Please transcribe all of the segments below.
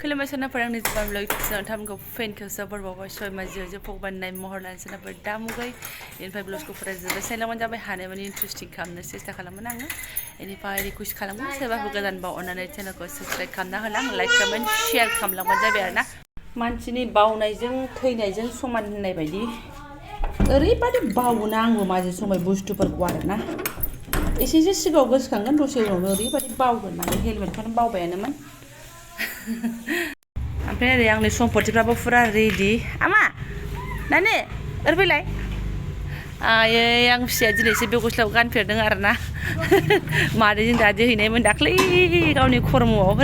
खुलुमबाय सोनाफोर आंनि जोबानब्लग नोंथांमोनखौ फेनखौ सोबोरबावबाय सय माजियाव फगबाननाय महर लानो सोनाफोर दा मुगै इनिफ्राय ब्लगखौ फरायजोब्बाय साइलांबानो जाबाय हानाय माने इन्टारेस्टिं खालामनो सेस्था खालामोन आङो इनिफ्राय रिकुवेस्ट खालामो सोरबाफोर गोदानबा अननानै चेनेलखौ साबस्क्राइब खालामना होलां लाइक कमेन्ट शेयार खालामलांबानो जाबाय आरोना मानसिनि बावनायजों थैनायजों समान होननाय बायदि ओरैबादि बावोना आंबो माजे समाय बुस्थुफोरखौ आरोना एसेसो सिगाङाव गोसोखांगोन दसे उनावनो ओरैबादि बावगोन माने हेलमेटखौनो बावबायानोमोन ओमफ्राय ओरै आंनि सम्पथिफ्राबो फुरा रेडि आमा नानि ओरै फैलाय आयै आं फिसाया दिनैसो बे गस्लाखौ गानफेरदों आरोना मादैजों दादि हैनायमोन दाख्लै गावनि खर्मआव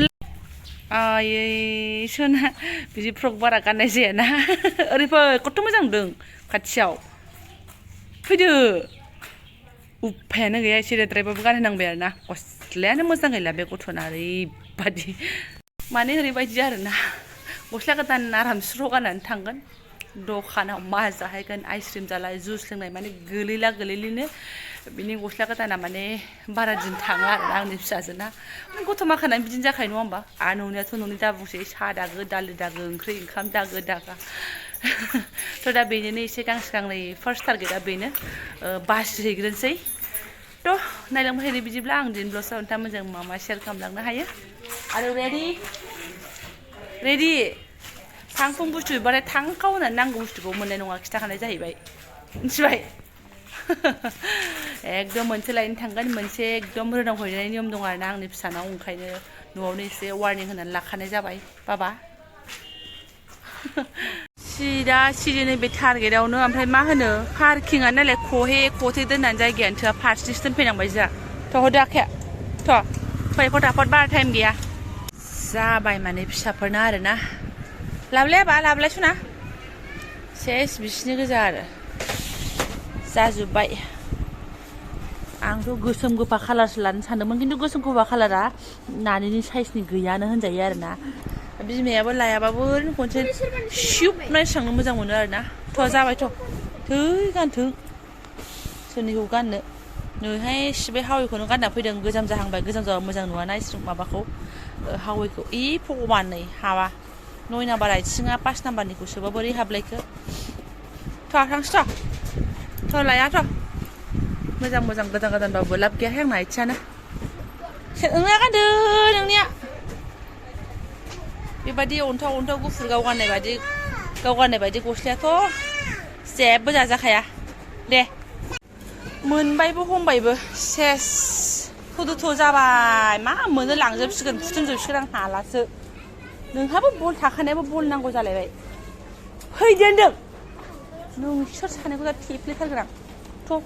आयै सोना बिदि फ्रक बारा गाननाय जायाना ओरै फै खथ' मोजां नुदों खाथियाव फैदो उफायानो गैया एसे रेद्रायबाबो गानहोनांबाय आरोना गस्लायानो मोजां गैला बे गथ'ना ओरैबादि माने ओरैबायदि आरोना गस्ला गोदान आराम स्र' गाननानै थांगोन दखानाव मा जाहैगोन आइसक्रिम जालाय जुस लोंनाय माने गोलैला गोलैलिनो बिनि गस्ला गोदाना माने बारा दिन थाङा आरोना आंनि फिसाजोना गथ' माखानानै बिदिनो जाखायो नङा होमबा आरो न'नियाथ' न'नि दाबुंसै साहा दागो दालि दागो ओंख्रि ओंखाम दागो दागा थ' दा बेनिनो एसे गांसे गांनै फार्स्ट टारगेटआ बेनो बासिहैग्रोनोसै थ' नायलांबाय हैदो बिदिब्ला आं दिनै ब्लगआव नोंथांमोनजों मा मा शेयार खालामलांनो हायो आरो रेडि थांफुं बुस्थु बिबाथाय थांखाव होननानै नांगौ बुस्थुखौ मोननाय नङा खिथाखानाय जाहैबाय मिथिबाय एकदम मोनसे लायनो थांगोन मोनसे एकदम रोदाव हैनाय नियम दं आरोना आंनि फिसानाव ओंखायनो न'आवनो एसे वार्निं होनानै लाखानाय जाबाय बाबा सिदा सिरिनो बे टारगेटआवनो ओमफ्राय मा होनो पार्किंआ नालाय खथे दोननानै जायगायानो थोआ फारसेथिंसो दोनफैनांबाय जोंहा थ' हरदो आखाया थ' फै फटाफट बारा टाइम गैया जाबाय माने फिसाफोरना आरोना लाबलाय सना सेस बिसिनि गोजा आरो जाजोब्बाय आंथ' गोसोम गोफा कालारसो लानो सानदोंमोन खिन्थु गोसोम गोफा कालारा नानिनि साइजनि गैयानो होनजायो आरोना बिमायाबो लायाबाबो ओरैनो खनसे सिुब नायस्रांनो मोजां मोनो आरोना थ' जाबायथ' थै गानथों सोरनिखौ गाननो नैहाय सिबाय हावैखौनो गानना फैदों गोजाम जाहांबाय गोजाम जाबा मोजां नुवाना इस्रि माबाखौ हावैखौ भगबान नै हाबा 9 नाम्बार आथिङा 5 नाम्बारनिखौ सोबा बोरै हाबलायखो थांसै थ' लायाथ' मोजां गोदान लाब गैयाहाय आंना आथिङानो नोंनिया गानदो नोंनिया बेबादि अन्थाव गुफुर गाव गाननाय बायदि गस्लायाथ' जेबो जाजाखाया दे मोनबायबो हमबायबो सेस थ'थ' जाबाय मा मोनो लांजोबसिगोन फुथुमजोबसिगोन आं हालासो नोंहाबो बल थाखानायाबो बल नांगौ जालायबाय फैदो होनदों नोंसोर सानैखौ दा थेफ्लेथारगोन आं थ'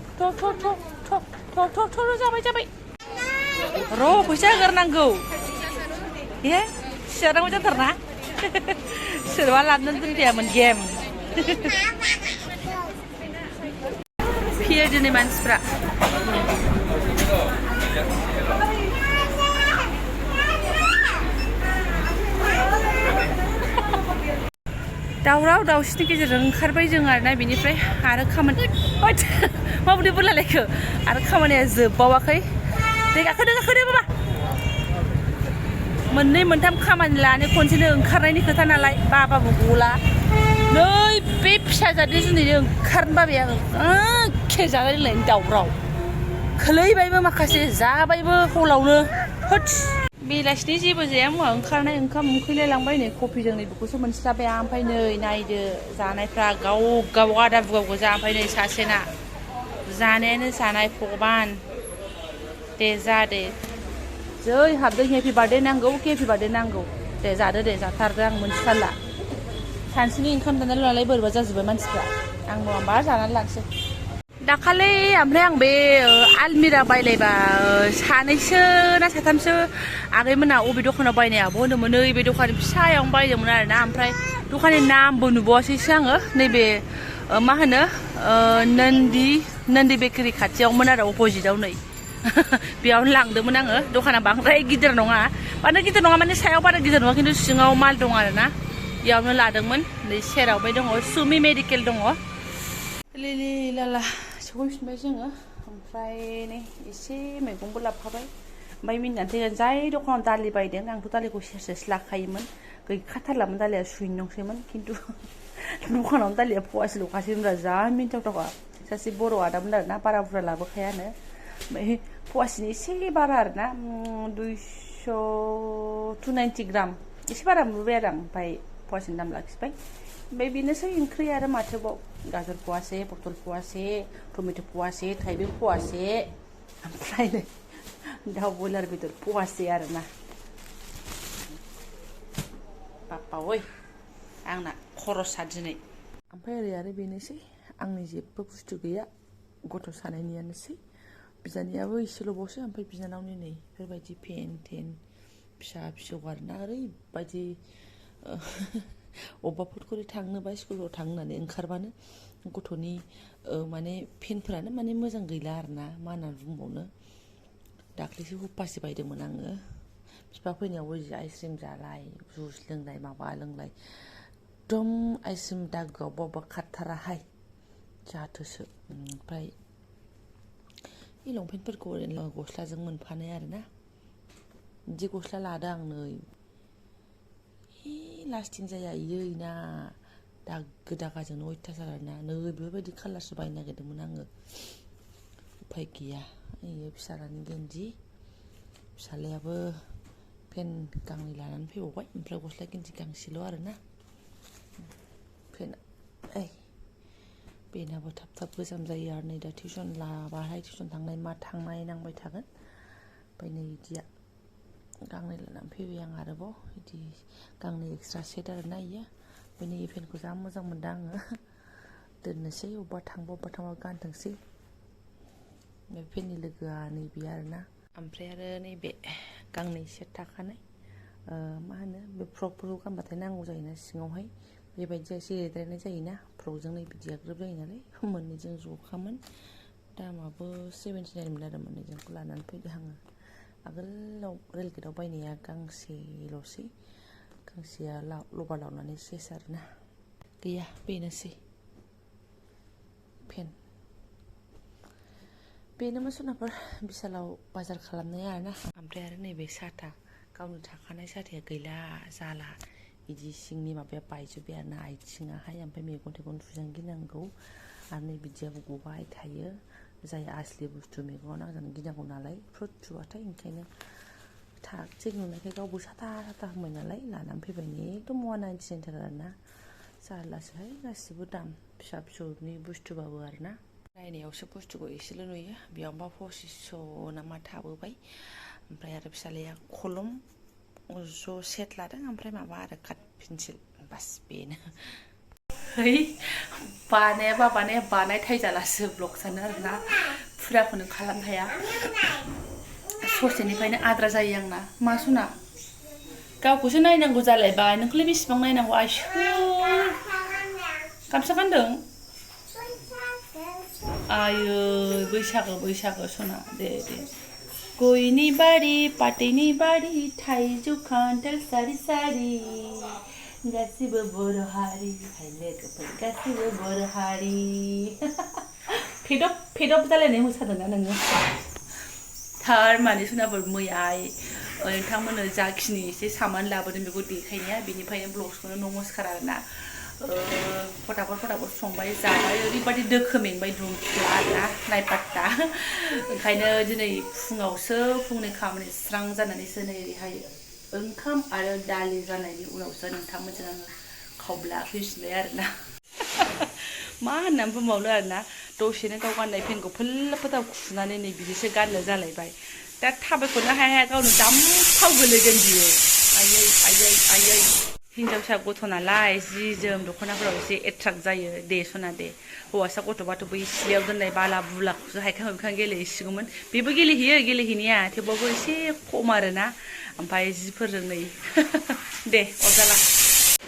जाबाय र' फैसा होगारनांगौ ए सियाराबो जाथारना सोरबा लानानै दोनफैयामोन गेम फैयो दिनै मानसिफ्रा दावराव दावसिनि गेजेरजों ओंखारबाय जों आरोना बिनिफ्राय आरो खामानि माबोरै बोरलायलायखो आरो खामानिया जोबबावाखै दे गाखोदो बाबा मोननै मोनथाम खामानि लानो खनसेनो ओंखारनायनि खोथा नालाय बाबाबो गला नै बे फिसाजादनि जुनैनो ओंखारनो बाबाय आङो एखे जालाय लोंलायनि दावराव खोलैबायबो माखासे जाबायबो हलावनो होथ बेलासिनि जेबो जाया मुवा ओंखारनाय ओंखाम ओंख्रिलाय लांबाय नै कफिजों नै बेखौसो मोनस्लाबाय ओमफ्राय नै नायदो जानायफ्रा गाव आदा बुगाव गोजा ओमफ्राय नै सासेना जानायानो जानाय भगबान दे जा दे जै हाबदों हेपि बार्थडे नांगौ दे जादो दे जाथारदो आं मोनथिथारला सानसेनि ओंखाम जानाय लानाय बोरैबा जाजोब्बाय मानसिफ्रा आंबो माबा जानानै लांसै दाखालि ओमफ्राय आं बे आलमिरा बायलायबा सानैसो ना साथामसो आगैमोना अबे दखानाव बायनाय आब' होनोमोन नैबे दखान फिसायावनो बायदोंमोन आरोना ओमफ्राय दखाननि नामबो नुबावासैसो आङो नैबे मा होनो नन्दि बेकारि खाथियावमोन आरो अपोजिटआव नै बेयावनो लांदोंमोन आङो दखाना बांद्राय गिदिर नङा माने सायाव बारा गिदिर नङा खिन्थु सिङाव माल दं आरोना बेयावनो लादोंमोन नै सेराव बे दङ सुमि मेडिकेल दङ लिलि लाला सौफैफिनबाय जोङो ओमफ्राय नै एसे मैगंबो लाबोफाबाय ओमफ्राय मिनिनानै थैगोन जाय दखानाव दालि बायदों आंथ' दालिखौ सेरसेसो लाखायोमोन गैखाथारलामोन दालिया सुइनंसोमोन खिन्थु दखानावनो दालिया फवासेल'खासैमोनब्रा जा मिन्थावथावखा सासे बर' आदामोन आरोना बारा बुरजा लाबोखायानो ओमफ्राय फवासेनि एसे बारा आरोना 290 ग्राम एसे बारा मोनबोबाय आरो आं ओमफ्राय फवासेनि दाम लाखिबाय ओमफ्राय बेनोसै ओंख्रि आरो माथोबाव गाजर फवासे पटल फवासे टमेट' फवासे थाइबें फवासे ओमफ्राय दाउ बयलार बेदर फवासे आरोना बाप्पा ओइ आंना खरसा दिनै ओमफ्राय ओरै आरो बेनोसै आंनि जेबो बुस्थु गैया गथ' सानैनियानोसै बिदानियाबो एसेल'बावसो ओमफ्राय बिनानावनि नै बेफोरबायदि पेन टेन फिसा फिसौ आरोना ओरैबायदि अबेबाफोर थांनोबा स्कुलाव थांनो होननानै ओंखारबानो गथ'नि माने पेनफोरानो माने मोजां गैला आरोना मा होननानै बुंबावनो दाख्लैसो हुपासे बायदोंमोन आङो बिफा फैनायावबो जि आइसक्रिम जालाय जुस लोंलाय माबा लोंलाय एकदम आइसक्रिम दागोआव बबेबा खारथाराहाय जाथोसो ओमफ्राय बे लंपेन्टफोरखौ ओरैनो गस्लाजों मोनफानाय आरोना बिदि गस्ला लादों आं नै लास्टिं जाया इयो ना दागो दागाजोंनो अयथासार आरोना नै बेफोरबायदि कालारसो बायनो नागिरदोंमोन आङो उफाय गैया इयो फिसालानि गेन्जि फिसालायाबो पेन गांनै लानानै फैबावबाय ओमफ्राय गस्ला गेन्जि गांसेल' आरोना पेन बेनाबो थाब थाब गोजाम जायो आरो नै दा टिउसन लाबाहाय टिउसन थांनाय मा थांनाय नांबाय थागोन ओमफ्राय नै बिदिया गांनै लानानै फैबाय आं आरोबाव बिदि गांनै एक्सट्रा सेट आरोना इयो ओमफ्राय नै पेनखौ जा मोजां मोनदों आङो दोननोसै अबेबा थांबा गानथोंसै बे पेननि लोगोआ नैबे आरोना ओमफ्राय आरो नैबे गांनै सेट थाखानाय मा होनो बे फ्रकफोरखौ गानबाथाय नांगौ जायोना सिङावहाय बेबायदिया एसे एरद्रायनाय जायोना फ्रकजों नै बिदिया ग्रोब जायो नालाय मोननैजों ज'खामोन दामाबो 79मोन आरो मोननैजोंखौ लानानै फैदों आङो आगोलाव रेलगेटआव बायनाया गांसेल'सै गांसेया लबार लावनानै सेस आरोना गैया बेनोसै पेन बेनोमोन सनाफोर बिशालाव बाजार खालामनाया आरोना ओमफ्राय आरो नैबे साथा गावनो थाखानाय साथाया गैला जाला बिदि सिंनि माबाया बायजोब्बाय आरोना आथिङाहाय ओमफ्राय मेगन थाइगन थुजानो गिनांगौ आरो नै बिदियाबो गबाय थायो जाय आसलि बुस्थु मेगनाव नांजानो गिनांगौ नालाय फ्रुट थुबाथाय ओंखायनो थाग थिग नुनायखाय गावबो साथा होनबाय नालाय लानानै फैबाय एकदम 199 थार आरोना जारलासोहाय गासिबो दाम फिसा फिसौनि बुस्थुबाबो आरोना नायनायावसो बुस्थुखौ एसेल' नुयो बेयावबा 2500 ना मा थाबोबाय ओमफ्राय आरो फिसालाया कलम ज' सेट लादों ओमफ्राय माबा आरो काट पेन्सिल बास बेनो है बानाया बानाय थाइजालासो ब्लग सानो आरोना फुराखौनो खालामनो हाया ससेनिफ्रायनो आद्रा जायो आंना मा सना गावखौसो नायनांगौ जालायबाय नोंखौलाय बेसेबां नायनांगौ आइसो गामसा गानदों आयो बैसागो सना दे गयनि बारि पाथैनि बारि थाइजौ खान्थाल सारि सारि गासिबो बर' हारि लोगोफोर गासिबो बर' हारि फेदब जालायनाय मोसादोंना नोङो थारमाने सनाफोर मैयाहाय नोंथांमोननो जाखिनि एसे सामान लाबोदों बेखौ देखायनाया बेनिफ्रायनो ब्लग्सखौनो नमस्कार आरोना फटाफट संबाय जाबाय ओरैबायदि दोखोमेंबाय दुमफ्ला आरोना नायपात्ता ओंखायनो दिनै फुङावसो फुंनि खामानि स्रां जानानैसो नै ओरैहाय ओंखाम आरो दालि जानायनि उनावसो नोंथांमोनजों आङो खावब्ला फैफिनबाय आरोना मा होननानै बुंबावनो आरोना दसेनो गाव गाननाय पेनखौ फोदाव खुनानै नै बिदिसो गाननो जालायबाय दा थाबायखौनो हाया गावनो दामफाव गोलैदों बियो आयै हिनजावसा गथ' नालाय जि जोम दख'नाफोराव एसे एट्राक्ट जायो दे सना दे हौवासा गथ'बाथ' बै सिलायाव दोननाय बाला बुलाखौसो हायखां हायखां गेलेहैसिगौमोन बेबो गेलेहैनाया थेवबाबो एसे खम आरोना ओमफ्राय जिफोरजों नै दे अरजाला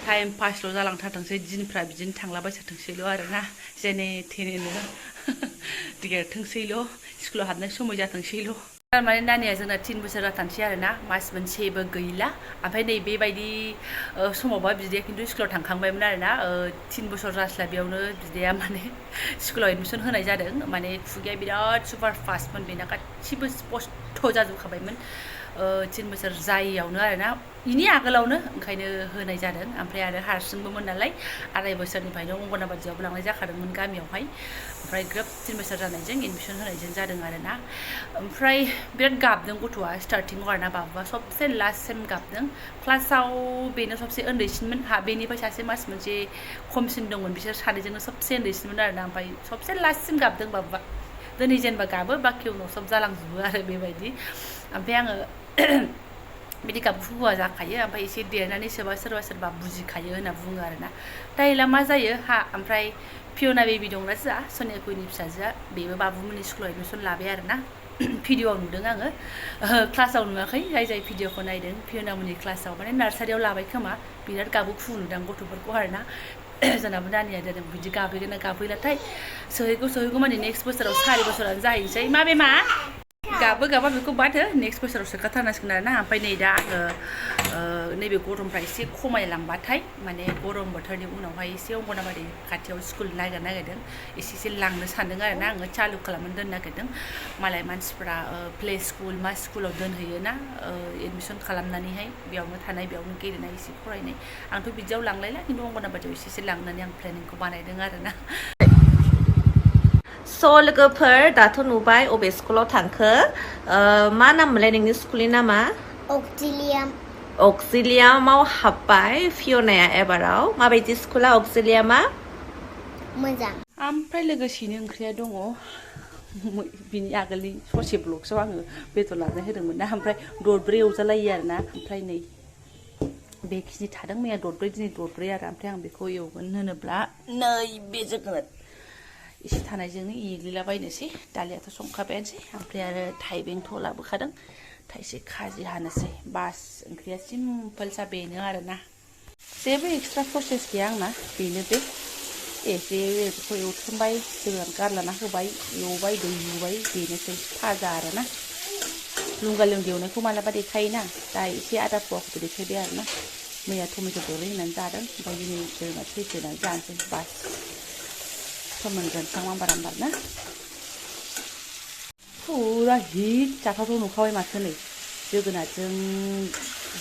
टाइम पासल' जालांथारथोंसै दिनफ्रा बिदिनो थांलाबायथारथोंसैल' आरोना जेने थेनेनो देरथोंसैल' स्कुलाव हाबनाय समय जाथोंसैल' थारमाने नानिया जोंना 3 बोसोर जाथारसै आरोना मास मोनसेबो गैला ओमफ्राय नै बेबायदि समावबा बिदाया खिन्थु स्कुलाव थांखांबायमोन आरोना 3 बोसोर जास्लाबियावनो बिदाया माने स्कुलाव एडमिसन होनाय जादों माने खुगाया बिराद सुपार फास्टमोन बेना गासिबो स्पस्ट जाजोबखाबायमोन 3 बोसोर जायैयावनो आरोना इनि आगोलावनो ओंखायनो होनाय जादों ओमफ्राय आरो हारसिंबोमोन नालाय 2.5 बोसोरनिफ्रायनो अंगनाबादियावबो लांनाय जाखादोंमोन गामियावहाय ओमफ्राय ग्रोब 3 बोसोर जानायजों एडमिसन होनायजों जादों आरोना ओमफ्राय बिराद गाबदों गथ'आ स्टार्टिंआव आरोना बाबुआ सबसे लास्टसिम गाबदों क्लासाव बेनो सबसे उन्दैसिनमोन बेनिफ्राय सासे मास मोनसे खमसिन दंमोन बिसोर सानैजोंनो सबसे उन्दैसिनमोन आरोना ओमफ्राय सबसे लास्टसिम गाबदों बाबुआ दिनै जेनेबा गाबो बाखि उनाव सब जालांजोबो आरो बेबायदि ओमफ्राय आङो बिदि गाबखौ होआ जाखायो ओमफ्राय एसे देरनानै सोरबा बुजिखायो होनना बुङो आरोना दाइला मा जायो ओमफ्राय फियना बेबि दंना जोंहा सनिया कुइनि फिसाजोआ बेबो बाबुमोननि स्कुलाव एडमिसन लाबाय आरोना भिडिअ'आव नुदों आङो क्लासाव नुवाखै जाय भिडिअ'खौ नायदों फियनामोननि क्लासाव माने नार्सारियाव लाबाय खोमा बिराद गाबो खुनु नुदों गथ'फोरखौ आरोना जोंनाबो दानिया जादों बिदि गाबहैगोन ना गाबहैलाथाय सहैगौ माने नेक्स्ट बोसोराव 4 बोसोरानो जाहैनोसै माबे मा गाबो गाबा बेखौ बाद हो नेक्स्ट बोसोराव सोखाथारनांसिगोन आरोना ओमफ्राय नै दा आङो नैबे गरमफ्रा एसे खमायलांबाथाय माने गरम बोथोरनि उनावहाय एसे अंगनाबादि खाथियाव स्कुल नागिरदों एसे लांनो सानदों आरोना आङो चालु खालामनो दोननो नागिरदों मालाय मानसिफ्रा प्ले स्कुल मा स्कुलाव दोनहैयोना एडमिसन खालामनानैहाय बेयावनो थानाय बेयावनो गेलेनाय एसे फरायनाय आंथ' बिदियाव लांलायला खिन्थु अंगनाबादियाव एसे लांनानै आं प्लेनिंखौ बानायदों आरोना लोगोफोर दाथ' नुबाय अबे स्कुलाव थांखो मा नाम मोनलाय नोंनि स्कुलनि नामा अक्जिलियामाव हाबबाय फियनाया एबाराव माबायदि स्कुला अक्जिलियामा मोजां ओमफ्राय लोगोसेनो ओंख्रिया दङ बिनि आगोलनि ससे ब्लगसआव आङो बेदर लानानै होदोंमोन ना ओमफ्राय दरब्रै एवजालायो आरोना ओमफ्राय नै बेखिनि थादों मैया दरब्रै दिनै दरब्रै आरो ओमफ्राय आं बेखौ एवगोन होनोब्ला बे जोगोनार एसे थानायजोंनो एग्लिलाबायनोसै दालियाथ' संखाबायानोसै ओमफ्राय आरो थाइबेंथ' लाबोखादों थाइसे खाजि हानोसै बास ओंख्रिया सिम्पोलसा बेनो आरोना जेबो एक्सट्रा प्रसेस गैया आंना बेनो बे एसे बेखौ एवथ्रमबाय जोगोनार गारलाना होबाय एवबाय दै लुबाय बेनोसै फाजा आरोना लुंगा लुंगि एवनायखौ मालाबा देखायोना दा एसे आदा फवाखौबो देखायबाय आरोना मैया टमेट' दरै होनानै जादों ओमफ्राय दिनै जोगोनार थैसे होनानै जानोसै बास फोमोनगोनसां आमबार ना फुरा हिट जाथावथाव नुखाबाय माथो नै जोगोनारजों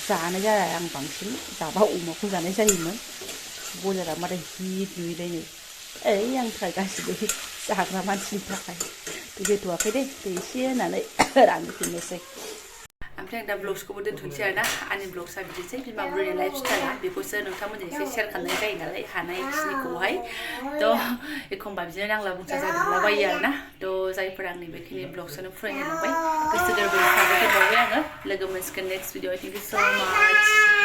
जानाय जाया आं बांसिन जाबा अमाखौ जानाय जायोमोन बयलारा माथो हिट नुयोलाय नै ओइ आंनि थाखाय गासिबो जाग्रा मानसिनि थाखाय बेथ'वाखै दे दै एसे होनानै रानहोफिननोसै ओमफ्राय आं दा ब्लग्सखौबो दोनथ'नोसै आरोना आंनि ब्लग्सआ बिदिनोसै बिमा बुरैनि लाइफ स्टाइला बेखौसो नोंथांमोनजों एसे शेयार खालामनाय जायो नालाय हानायखिनिखौहाय थ' एखमबा बिदिनो नांला बुंसा जादोंलाबायो आरोना थ' जायफोरा आंनि बेखिनि ब्लग्सखौनो फरायनो मोनबाय गोसो गोरबोनि साबायखर बावबाय आङो लोगो मोनसिगोन नेक्स्ट भिडिअ थेंक इउ स' माच